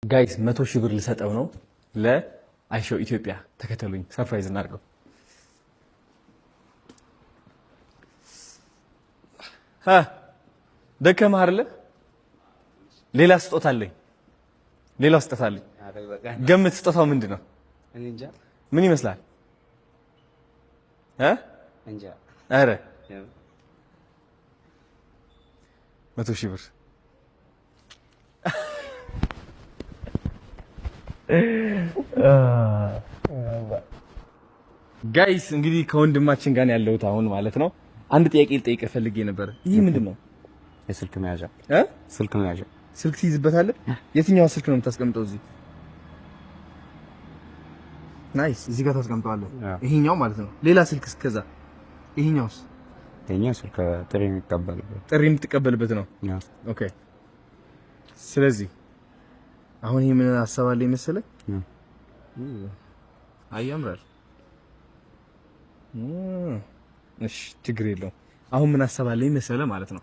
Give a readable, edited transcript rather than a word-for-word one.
Guys 100,000 ብር ልሰጠው ነው ለአይሾው ኢትዮጵያ። ተከተሉኝ፣ surprise እናድርገው። ደከመህ አይደለ? ሌላ ስጦታ አለኝ። ሌላ ስጦታ አለኝ። ገምት፣ ስጦታው ምንድን ነው? ምን ይመስላል? ኧረ 100,000 ብር። Guys፣ እንግዲህ ከወንድማችን ጋር ያለሁት አሁን ማለት ነው። አንድ ጥያቄ ልጠይቅህ ፈልጌ ነበር። ይህ ምንድን ነው? የስልክ መያዣ። እ? ስልክ መያዣ። ስልክ ትይዝበታለህ? የትኛው ስልክ ነው የምታስቀምጠው እዚህ? Nice። እዚህ ጋር ታስቀምጠዋለህ። ይሄኛው ማለት ነው። ሌላ ስልክ እስከዛ ይሄኛውስ? ይሄኛው ስልክ ጥሪ የሚቀበልበት። ጥሪ የምትቀበልበት ነው። Okay። ስለዚህ አሁን ይሄ ምን ሀሳብ አለኝ መሰለህ? አይ ያምራል። እሺ ችግር የለውም። አሁን ምን ሀሳብ አለኝ መሰለህ ማለት ነው።